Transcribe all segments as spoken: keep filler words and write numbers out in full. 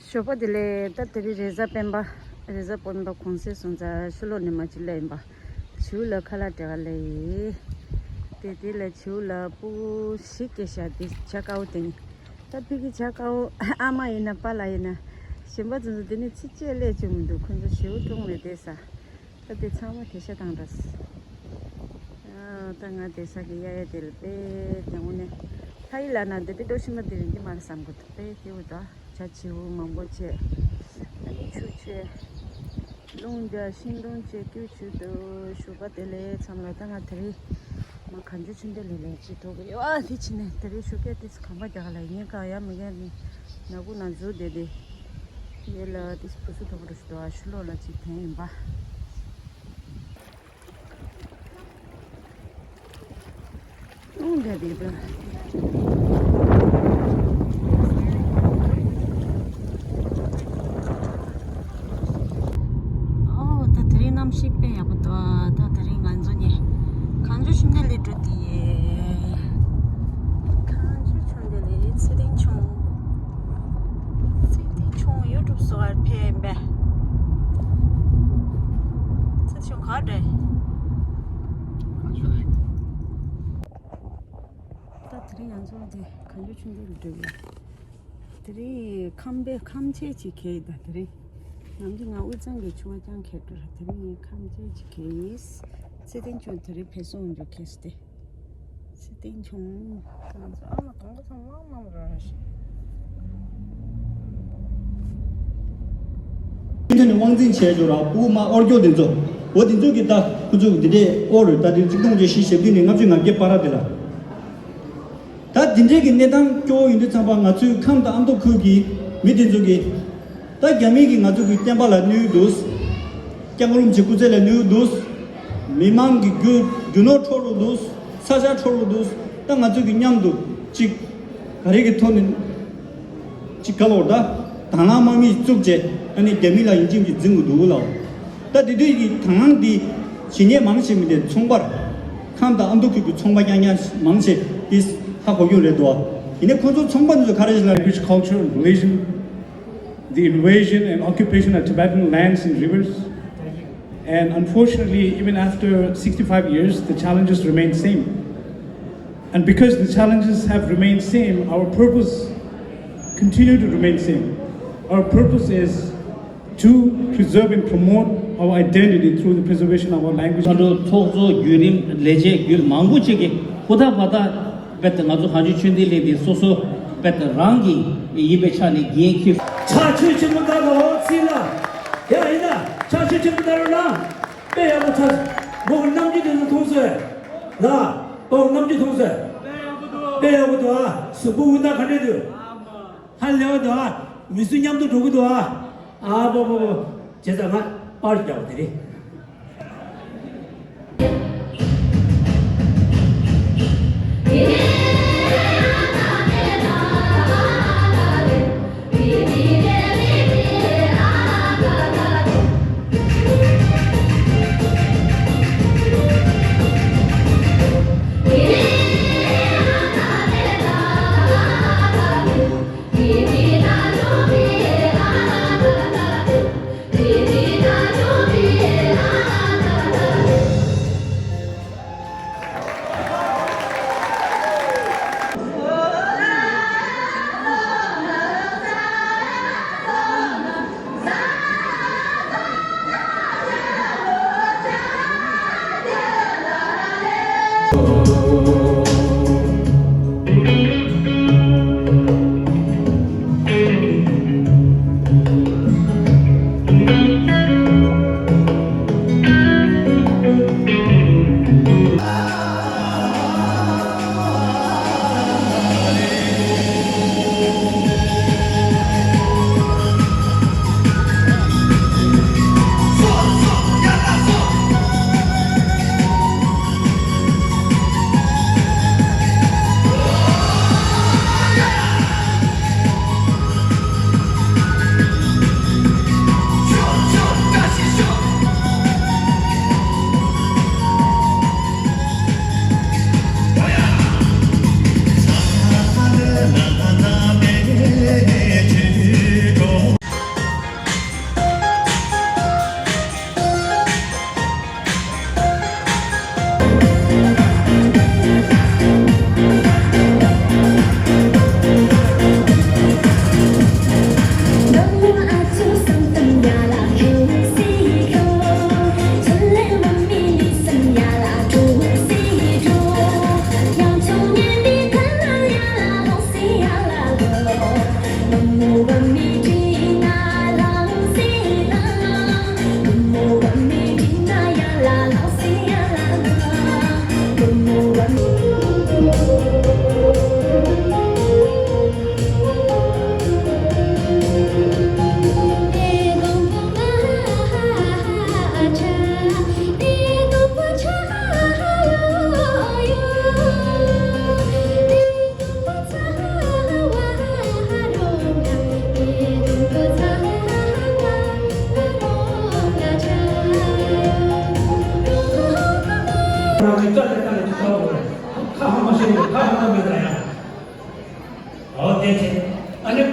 ཞོགས་པ་བདེ་ལེགས། ད་དེ་རིང་རེས་གཟའ་སྤེན་པ། རེས་གཟའ་སྤེན་པ་གུང་སེང་སོང་ཙང་ཕྱི་ལོགས་ནས་མར་ཅིག་སླེབས་ཡིན་པ། བྱིའུ་ལ་ཁ་ལག་སྤྲད་ག་སླེབས་ཡིན། དེ་དེ་ལ་བྱིའུ་ལ་སྤུ་གུ་བཞི་སྐྱེས་ཤག་དེ་བྱ་དཀར་པོ་དེ་ནི། ད་ཕ་གི་བྱ་དཀར་པོ་ཨ་མ་ཡིན་ན་པཱ་ལགས་ཡིན་ན། གཞན་པ་ཚོ་ཚོ་དེ་ནི་ཚིག་བཅད་ལས་བཅུག་མི་འདུག་ཁོ་ཚོ་བྱིའུ་སྲུང་ནས་བསྡད་ས། ད་དེ་ཚང་མ་དེ་ཤ་དང་འདྲ། ཨ། ད་ང་དེ་ས་གི་གཡའ་གཡའ་དེ་ལ་དཔེ་དེ་དངོས་གནས་ལྷ་ཡི་ལ་ན་འདི་འདྲའི་གཏོར་ཤིང་མ་དེ་རིང་གི་མ་རེད་བསམ་གི་འདུག་དཔེ་དེ་འུ་ད་བྱ་བྱིའུ་མང་པོ་བྱས། ཨ་ནི་ཆུ་བཅས། རླུང་རྒྱག་ཤིང་སྡོང་བཅས་ཀྱུ་ཆུ་དུ་ཞུ་བ་དེ་ལས་མཚམས་ལ་ད་ང་དེ་རིང་མ་གང་ཆུ་ཆུ་འདི་ལས་ལས་ཅི་ཐོག་གི་ཡོད་ཨ་དེ་ཕྱིན་ནས་དེ་རིང་ཞུ་སྐད་དེ་ཚོ་གང་པ་རྒྱག་ལ་ཡིན་ག་ཡ་མི་ག་ནི་ན་གུ་ན་འཛུལ་བསྡད་དེ། ཡོད་ལ་དེ་བུ་སུ་ཐོག་རུ་ཞུ་དོ་ཨ་ཤུ་ལོ་ལ་ཅིག་དེ་ཡིན་པ། རླུང་འདྲ་བསྡད་པ། ཨོ་ད་དེ་རིང་གནམ་གཤིས་དཔེ་ཡག་པོ་འདུག་ད་དེ་རིང་ང་ཚོ་གཉིས་གངས་ལྗོངས་ཆུ་འདི་ལས་འགྲོ་དེ་ཡེ། གངས་ལྗོངས་ཆུ་འདི་ལས་ཚེ་རིང་ཆུང་། ཚེ་རིང་ཆུང་ཡུ་ཊུབ་སོ་བར་ཕེབས་པས། ཚེ་ཆུང་ག་འདྲ། ད་དེ་རིང་ང་ཚོ་འདི་གངས་ལྗོངས་ཆུ་འདི་ལ་འགྲོ་གི། དེ་རིང་ཁམས་པའི་ཁམས་ཆེ་ཅིག་གས་ད་དེ་རིང་། ནམ་རྒྱུན་ང་དབུས་གཙང་གི་ཆུང་བ་ཅང་གས་འགྲོ་ར་དེ་རིང་ངས་ཁམས་ཆེ་ཅིག་གས་ཡིས། ཚེ་བརྟན་ཆུང་དེ་རིང་བེད་སོང་འཇོག་གས་སྟེ། ཚེ་བརྟན་ཆུང་། ང་ཚོ་ཨ་མ་དང་པོ་ཚང་མ་མང་ར་ཞིག་དེ་ནས་དབང་འཛིན་བྱས་འཇོག་ར་སྤུ་གུ་མ་ཨོར་སྐྱོ་དེ་ཚོ། འོ་དེ་ཚོ་གི་ད་ཁོ་ཚོ་གི་དེ་འདྲས་ཨོ་རུ་ད་དེ་གཅིག་སྟོང་བརྒྱད་བཞི་ཞེ་བདུན་ནས་ལྔ་བཅུ་ང་བརྒྱད་བར་དེ་ལ། ད་དེ་འདྲས་ཀྱི་གནས་སྟངས་སྐྱོ་བོ་ཡིན་དུས་ཙམ་པ་ང་ཚོའི་ཁམས་དང་ཨ་མདོ་ཁུལ་གྱི་མི་དེ་ཚོ་གི། ད་རྒྱ་མི་གིས་ང་ཚོ་གི་བསྟན་པ་ལ་གནོད་འདུག་སྐྱབས་མགོན་རིན་པོ་ཆེ་སྐུ་ཚེ་ལ་གནོད་འདུག་མི་མང་གི་རྒྱུ་རྒྱུ་ནོར་འཕྲོག་རུ་འདུག་ས་ཆ་འཕྲོག་རུ་འདུག་ད་ང་ཚོ་གི་མཉམ་དུ་གཅིག་ག་རེ་གི་ཐོག་ནས་གཅིག་ག་ལོར་ད་དང་བླངས་དམག་མི་བཙུགས་བྱས་ཨ་ནི་རྒྱ་མི་ལ་ཡིན་གཅིག་མིན་གཅིག་འཛིང་དགོས་འདུག་ལ། ད་དེ་དུས་ཀྱི་དང་བླངས་འདི་ཇི་སྙེད་མང་ཆེ་མི་དེ་ཚོང་པར་ཁམས་དང་ཨ་མདོ་ཁུལ་གྱི་ཚོང་པ་རྐྱང་རྐྱང་མང་ཆེ་དེ་ཧ་གོ་རྒྱུ་རེད་འདུག་ཡིན་ནའི་ཁོ་ཚོ་ཚོང་པ་འདི་ཚོ་ག་རེ་ཞིག་ལ། Language, culture, and religion, the invasion and occupation of Tibetan lands and rivers. And unfortunately, even after sixty-five years, the challenges remain same. And because the challenges have remained same, our purpose continue to remain same. Our purpose is to preserve and promote our identity through the preservation of our language. ང་ཚོ་ཚོགས་གཙོ་བརྒྱུད་རིམ་ལས་བྱེད་བརྒྱུད་མང་པོ་ཅིག་གིས་ཧུར་ཐག་འབད་ཐག་རྦད་དེ་ང་ཚོ་གངས་ལྗོངས་ཆོས་ལྡན་གླིང་འདི་སོ་སོ་རྦད་དེ་རང་གི་ཡིན་པའི་ཆ་ནས་འགན་འཁྱེར། ཕྱག་མཆོད་ཆེན་པོ་བཏང་དང་ཚིག་ལ། ཡ་ཡིན་ན་ཕྱག་མཆོད་ཆེན་པོ་བཏང་རོགས་གནང་། དཔེ་ཡག་པོ་ཚར། མོ་གི་རྣམ་འགྱུར་དེ་ཚོ་མཐོང་སོང་། ལ། མོ་གི་རྣམ་འགྱུར་མཐོང་སོང་། དཔེ་ཡག་པོ་འདུག་ཨ། གཟུགས་པོ་འུར་རྟགས་ག་འདྲས་འདུག་ཧ་ལས་པ་འདུག་ཨ། མི་སུ་མཉམ་དུ་འགྲོ་གི་འདུག་ཨ། ཨ་པོ་པོ་པོ། བྱས་ཙང་ང་པར་རྒྱག་པ་དེ་རེད།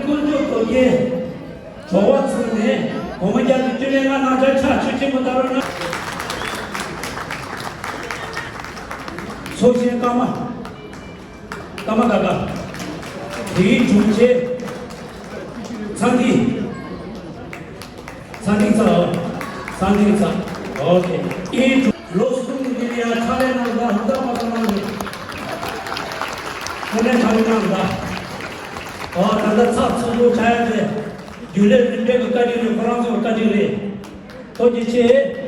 ཀུན་སྤྱོད་དོ་གལ། གྲོགས་པ་ཚོ་ནས་གོང་མ་རྒྱལ་དུ་བསྟི་གནས་ང་ནང་ཆ་ཆ་ཆུ་ཆེན་པོ་ད་རུང་ན། ཚོགས་ཆེན་ཀརྨ། ཀརྨ་ཀ་ཀ། དེའི་དྲུང་ཆེ། ཚ་འདི། ཚ་འདི་ཚ། ཚ་འདི་ཚ། ཨོ་ཁེ། ཨེ་ལོ་གསུམ་གྱི་ཡ་ཕྱག་ལས་གནང་ད་ཧུར་ཐག་པ་ཐག་གནང་རེད། ཁོ་ནས་ཕྱག་ལས་གནང་ད། ཨོ་ད་ལྟ་ཚགས་ཚུད་པོ་ཆགས་ཡ་དེ། རྒྱུན་ལས་རིམ་པའི་གི་བཀའ་དྲིན་རེད། ཁོ་རང་ཚོའི་བཀའ་དྲིན་རེད། ཐུགས་རྗེ་ཆེ།